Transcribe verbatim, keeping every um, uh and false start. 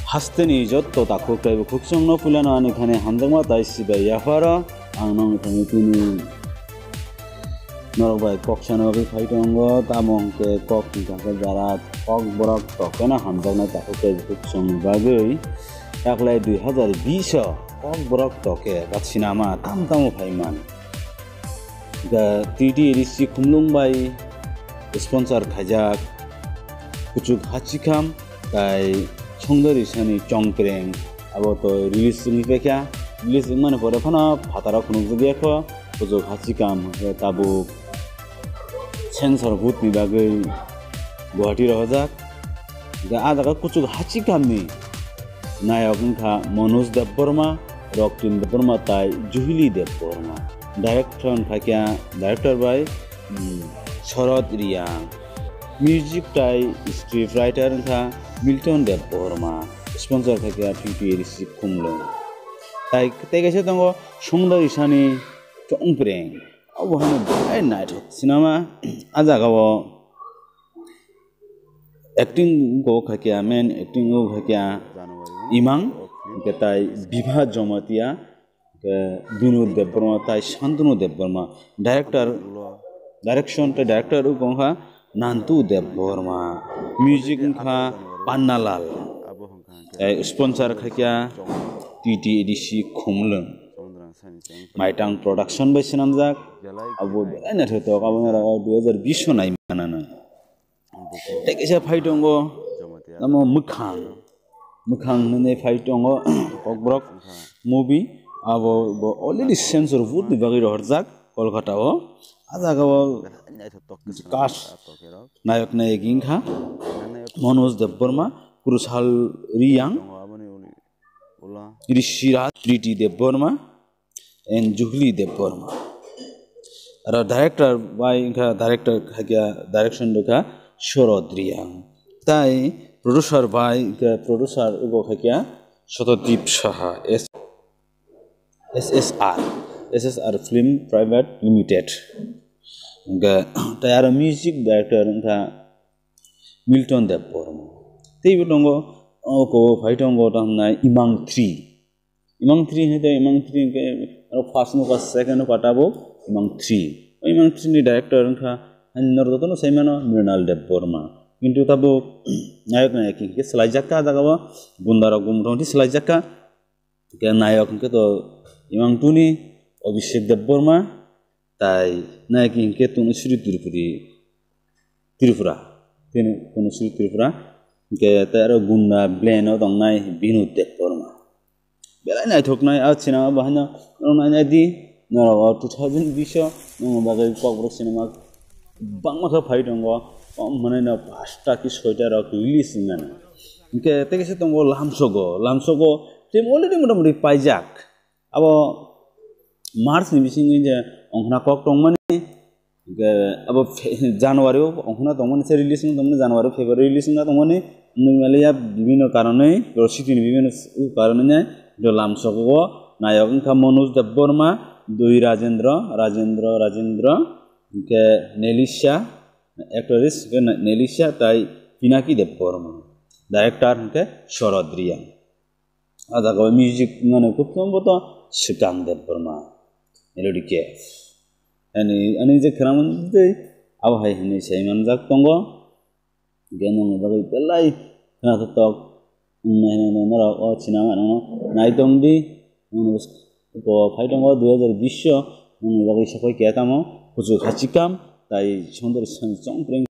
Hasteni jotto takhuk tei bukhuk chwngno puilano ani thani hamjakma tai sibai yapharo ang nongni thani tini norok bai kok sana bagwi phai tongo, tamo hwnkhe kok hwnkha khe jara kok borok tokeno hamjaknai takhuk tei bukhuk chwngni bagwi taklai dui hazar bish o kok borok toke ba sinama tamo tamo phaiman. The T T A D C Khumlung bai sponsor khaijak Kuchuk Hachikham tai Songdari Sani Chongpreng abo to release wngwi paikha. Release wngmani pore phano phataro phunukjagwi kho Kuchuk Hachikham hwnkhe tabuk censor vote ni bagwi Guwahati rohorjak. Hwnkhe ah jaga Kuchuk Hachikhamni nayok wngkha Manoj Debbarma, Roktin Debbarma tai Juhili Debbarma. Director wngkha kya, director bai, mm, Sharad Reang. Music tai script writer wngkha Milton Debbarma. Sponsor kha kya T T A D C Khumlung. Tai, tei kaisa tongo Songdari Sani Chongpreng. Obo hano belai naithok sinama. Ah jaga o acting go kha kya, main acting go kha kya Imang, hwnkhe tai Bibha Jamatia, hwnkhe Binod Debbarma tai Shantanu Debbarma. Director, direction tei director wngkha Nantu Debbarma. Music wngkha Pannalal. Tei sponsor kha kya T T A D C Khumlung. Maitang Production bai swnamjak. Abo belai naithotok, abo norok dui hazar bish o nai manana. Tei kaisa phai tongo, tamo Mwkhang. Mwkhang hwnwi phai tongo, Kokborok movie. Abo bo already censor vote ni bagwi rohorjak Kolkata o. Ah jaga o cast nayok nayik wngkha Manoj Debbarma, Kursal Reang, Rishi Raj, Priti Debbarma, and Juhli Debbarma. Aro director bai wngkha director kha kya direction rwkha Sharad Reang. Tai producer bai wngkha producer wngkha kha kya Satadip Saha, S-, S S R, S S R Film Private Limited. Hwnkhe tai aro music director wngkha Milton Debbarma. Teibo tongo, o ko phai tongo tamo hwnai Imang three. Imang three hwnkhe, Imang three hwnkhe aro first no ka second no ka tabuk Imang three. O Imang three ni director wngkha, hani norok jotono sai mano Mrinal Debbarma. Kintu tabuk nayok nayik hwnkhe swlaijakka ah jaga o, gunda rok gumrok hwnkhe swlaijakka. Hwnkhe nayok hwnkhe to Imang two ni Abhishek Debbarma, tai nayok hwnkhe Tanushree Tripuri, Tripura. Tini Tanushree Tripura. Hwnkhe tai aro gunda villain o tongnai Binod Debbarma. Belai naithoknai ah sinema bo haino norok nainai di, norok o two thousand bish o nongni bagwi Kokborok sinema bangma khe phai tongo, kom hwnwi no pasta ki soita rok release wngmano. Hwnkhe tei kaisa tongo Lamsogo, Lamsogo film already motamoti paijak. Abo March ni bisingo je ongkhorna kok tongmani, hwnkhe abo Fe-, January o ongkhorna tongmani se release wng tongmani, January, February release wngna tongmani, wngwi maliya bibhinno karonwi, rositini bibhinno karonwi nai, do Lamsogo nayok wngkha Manoj Debbarma, Dui Rajendra, Rajendra, Rajendra, hwnkhe Nelisha, actress hwnkhe Nelisha tai Pinaki Debbarma, director hwnkhe Sharad Reang. Ah jaga o music mane kub somboto Swkang Debbarma, Melody K F. Ani, ani je khwnamani tei abo hai hwnwi sai manjak tongo. Hwnkhe nongni bagwi belai khwnathok tok wngmano norok o sinema no nai tong di. Nongni bwskango phai tongo dui hazar bish o nongni bagwi sokoi keya tamo Kuchuk Hachikam tai Sundar Sani Chongpreng